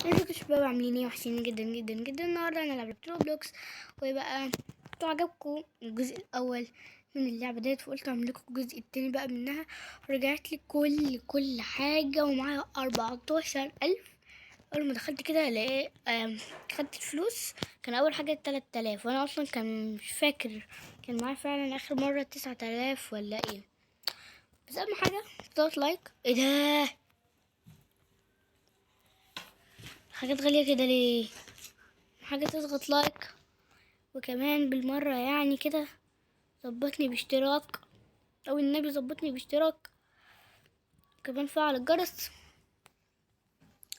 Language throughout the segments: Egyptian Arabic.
ازيكم يا شباب، عاملين ايه؟ وحشين جدا جدا جدا. النهارده هنلعب Roblox، ويبقى انتوا عجبكم الجزء الاول من اللعبة ديت، فقلت اعمل لكم الجزء التاني بقى منها. رجعت لي كل حاجة ومعايا 14,000. اول ما دخلت كده لقيت خدت الفلوس، كان اول حاجة 3000، وانا اصلا كان مش فاكر كان معايا فعلا اخر مرة 9000 ولا ايه. بس اهم حاجة تضغط like. ايه ده؟ حاجات غالية كده ليه؟ حاجة تضغط like، وكمان بالمرة يعني كده ظبطني باشتراك، او النبي ظبطني باشتراك، كمان فعل الجرس.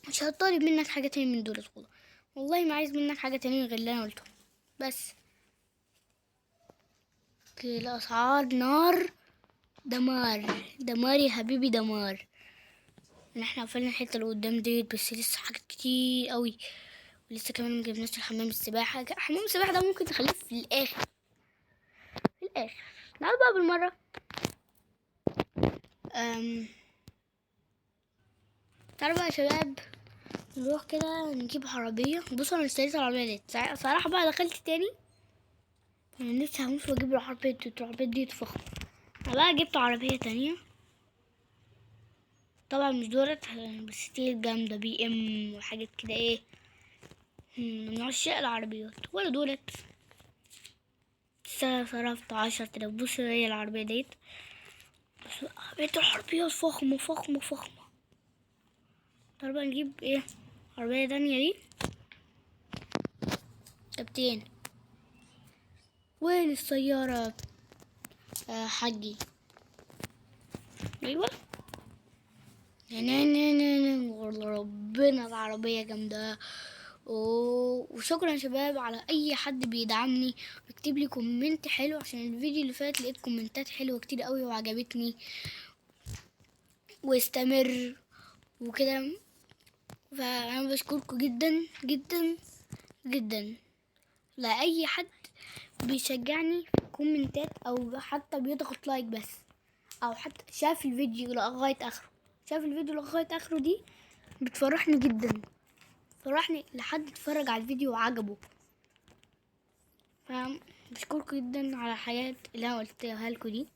مش هطالب منك حاجة تاني من دول والله، والله ما عايز منك حاجة تاني غير اللي انا قلته. بس okay، الاسعار نار، دمار دمار يا حبيبي دمار. ان احنا قفلنا الحتة اللي قدام ديت، بس لسه حاجات كتير قوي، ولسه كمان ما جبناش الحمام السباحة. حمام السباحة ده ممكن تخليه في الاخر، في الاخر. تعالوا بقى بالمرة. تعالوا بقى يا شباب نروح كده نجيب عربية. بصوا انا اشتريت العربية ديت صراحة بقى دخلت تاني، انا نفسي هموت واجيب العربية دي، العربية دي فخمة. انا بقى جبت عربية تانية، طبعا مش دولت بس دي جامدة، بي ام وحاجات كده. ايه من عشاق العربيات ولا دولت. صرفت 10,000. بصوا هي العربية ديت، بس عربية العربيات فخمة فخمة فخمة. طب بقى نجيب ايه عربية تانية دي. كابتن وين السيارة حجي؟ ايوه نا نا نا نا، والله ربنا العربية جامدة. وشكرا يا شباب على اي حد بيدعمني ويكتب لي comment حلو، عشان الفيديو اللي فات لقيت كومنتات حلوة كتير قوي وعجبتني، واستمر وكده. فانا بشكركم جدا جدا جدا لاي حد بيشجعني في الكومنتات، او حتى بيضغط like بس، او حتى شاف الفيديو لغاية اخره. شاف الفيديو لغاية اخره دي بتفرحني جدا، فرحني لحد اتفرج على الفيديو وعجبه. فبشكركم جدا على الحاجات اللي انا قلتها لكم دي.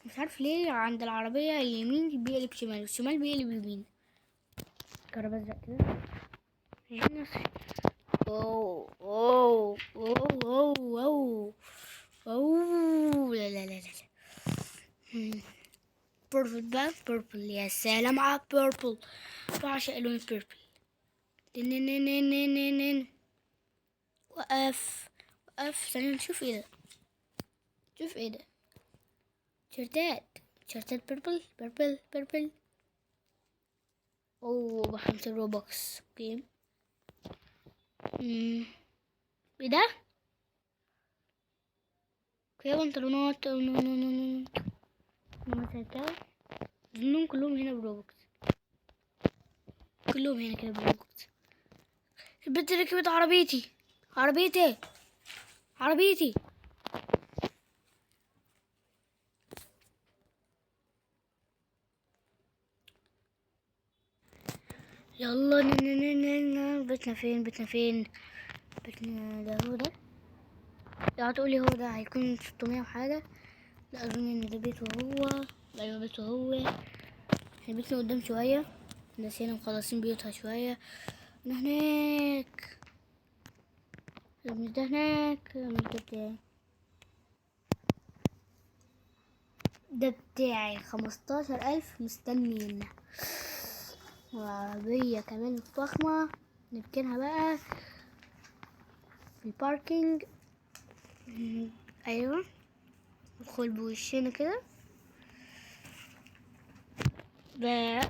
مش عارف ليه عند العربية اليمين بيقلب شمال والشمال بيقلب يمين. جرب ازرق كده. اوه اوه اوه اوه اوه اوه، لا لا لا لا لا. purple بقى، purple، يا سلام على purple، بعشق لون purple. نن نن نن نن نن. وقف وقف ثانية نشوف ايه ده، شوف ايه ده. تيشيرتات، تيشيرتات purple purple purple. اوه ب5 Robux. okay. ايه ده؟ okay بنطلونات. نو نو نو نو نو. اظنهم كلهم هنا ب Robux، كلهم هنا كده ب Robux. البنت ركبت عربيتي، عربيتي، عربيتي. يلا نا نا نا نا نا. بيتنا فين؟ بيتنا فين؟ بيتنا ده هو ده. لا تقولي هو ده هيكون 600 وحاجة. لا أظن إن ده بيته هو. أيوة بيته هو. احنا بيتنا قدام شوية، الناس هنا مخلصين بيوتها شوية. أنا هناك، مش ده هناك، مش ده بتاعي، ده بتاعي. 15,000 مستنينا. وعربية كمان فخمة نركنها بقى في الباركينج. أيوة ندخل بوشنا كده. بس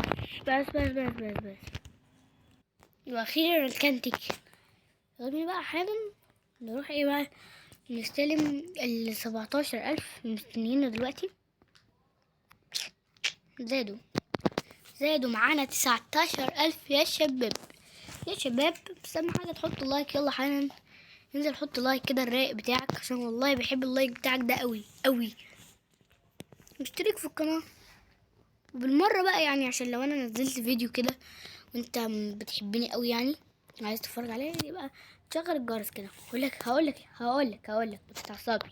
بس بس بس بس بس. وأخيرا ركنتك. يلا بقى حالا نروح ايه بقى، نستلم ال 17,000 مستنيينه دلوقتي. زادوا معانا 19,000 يا شباب، يا شباب. بس اهم حاجة تحط like. يلا حالا انزل حط like كده الرايق بتاعك، عشان والله بحب ال like بتاعك ده قوي قوي. اشترك في القناة وبالمرة بقى، عشان لو انا نزلت فيديو كده وانت بتحبني قوي عايز تتفرج عليها يبقى تشغل الجرس كده. هقولك هقولك هقولك هقولك ما تتعصبش،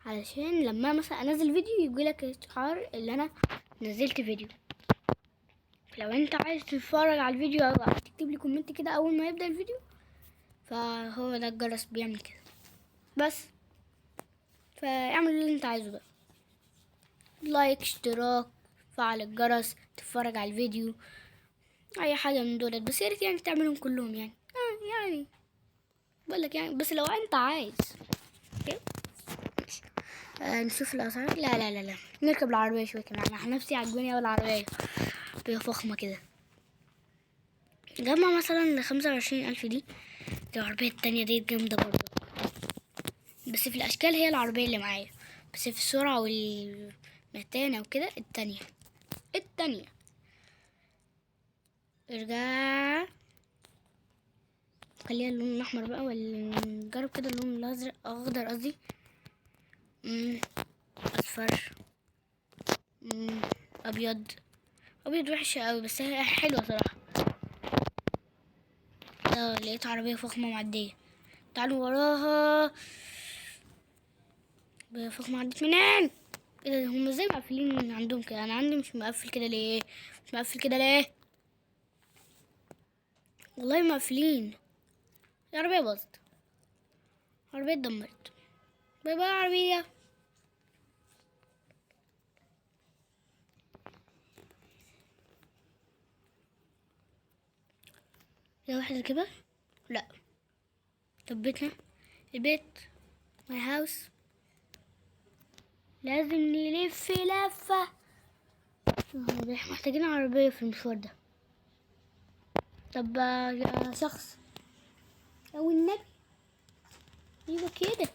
علشان لما مثلا انزل فيديو يجيلك اشعار اللي انا نزلت فيديو. لو انت عايز تتفرج على الفيديو او تكتب لي comment كده اول ما يبدأ الفيديو، فهو ده الجرس بيعمل كده بس. فاعمل اللي انت عايزه بقى، like، اشتراك، فعل الجرس، تتفرج على الفيديو، اي حاجة من دولت، بس يا ريت يعني تعملهم كلهم يعني. يعني بقول لك يعني، بس لو انت عايز. okay ماشي. نشوف الاسعار. لا لا لا لا، نركب العربية شوية كمان. انا نفسي عجباني اوي العربية، بيبقى فخمة كده. جمع مثلا 25,000 دي. دي العربية التانية دي جامدة برضه، بس في الاشكال هي العربية اللي معايا، بس في السرعة والمتانه وكده التانية. التانية ارجع، خليها اللون الاحمر بقى، ولا نجرب كده اللون الازرق، اخضر قصدي، اصفر، ابيض. ابيض وحش قوي بس هي حلوة صراحة. لقيت عربية فخمة معدية، تعالوا وراها. عربية فخمة عدت منين؟ ايه ده، هم ازاي مقفلين من عندهم كده؟ انا عندي مش مقفل كده ليه؟ مش مقفل كده ليه؟ والله مقفلين. العربية باظت، العربية اتدمرت. bye bye عربية. لو واحد ركبها؟ لا. طب بيتنا، البيت، my house، لازم نلف لفة. احنا محتاجين عربية في المشوار ده. طب يا شخص او النبي يبقى كده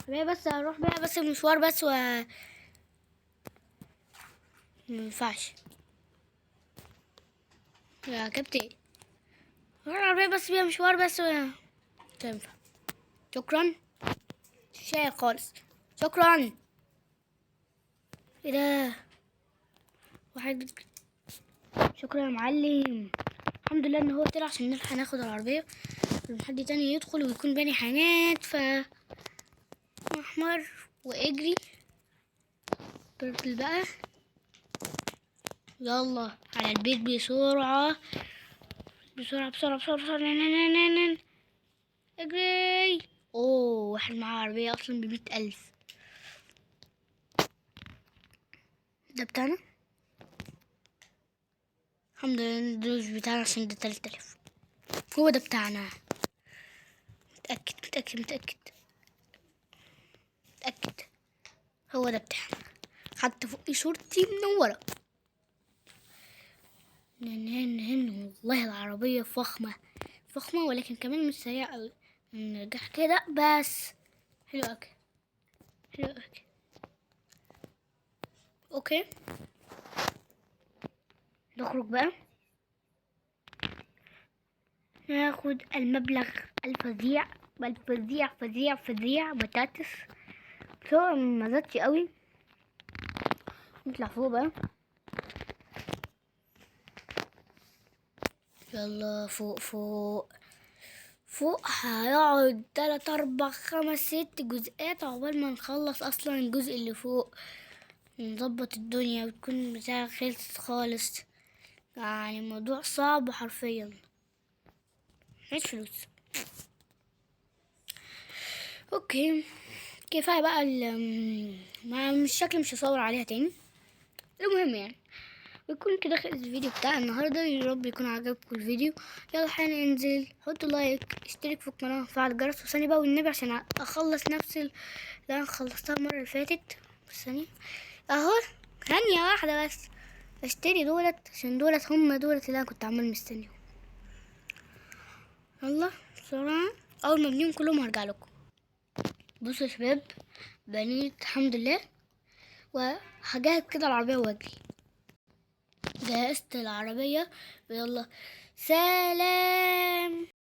عربية، بس اروح بيها بس المشوار بس و ما ينفعش يا كابتن. روح العربية بس بيها مشوار بس و تنفع. شكرا، شاي خالص، شكرا. ايه ده؟ واحد، شكرا يا معلم. الحمد لله ان هو طلع عشان نلحق ناخد العربية قبل حد تاني يدخل ويكون باني حاجات. ف احمر واجري purple بقى. يلا على البيت بسرعة بسرعة بسرعة بسرعة بسرعة. نا، نا، نا، نا، نا. اجري. واحد معاه عربية اصلا بمية ألف. ده بتاعنا، الحمد لله ده مش بتاعنا عشان ده 3000. هو ده بتاعنا، متأكد متأكد متأكد متأكد هو ده بتاعنا. حتى فوقي شورتي منورة. هن هن هن. والله العربية فخمة فخمة، ولكن كمان مش سريعة أوي. نرجع كده بس. حلو أوي، حلو أوي. okay نخرج بقى، ناخد المبلغ الفظيع الفظيع فظيع فظيع. بطاطس بس هو ما زادش قوي. نطلع فوق بقى، يلا فوق فوق فوق. هيقعد 3 4 5 6 جزئيات عقبال ما نخلص اصلا الجزء اللي فوق، نظبط الدنيا وتكون بتاع خلصت خالص. الموضوع صعب حرفيا، مفيش فلوس. okay كفاية بقى ما مش شكلي مش هصور عليها تاني. المهم ويكون كده خلص الفيديو بتاع النهارده. يا رب يكون عجبكم الفيديو. يلا حالا انزل، حطوا like، اشترك في القناة، وفعل الجرس. وثاني بقى والنبي عشان اخلص نفس اللي انا خلصتها المرة اللي فاتت. بس ثانية اهو، ثانية واحدة بس اشتري دولت عشان دولت هم دولت اللي انا كنت عمال مستنيهم. يلا بسرعة، اول ما ابنيهم كلهم هرجع لكم. بصوا يا شباب، بنيت الحمد لله، وهجهز كده العربية واجري. جهزت العربية، ويلا سلام.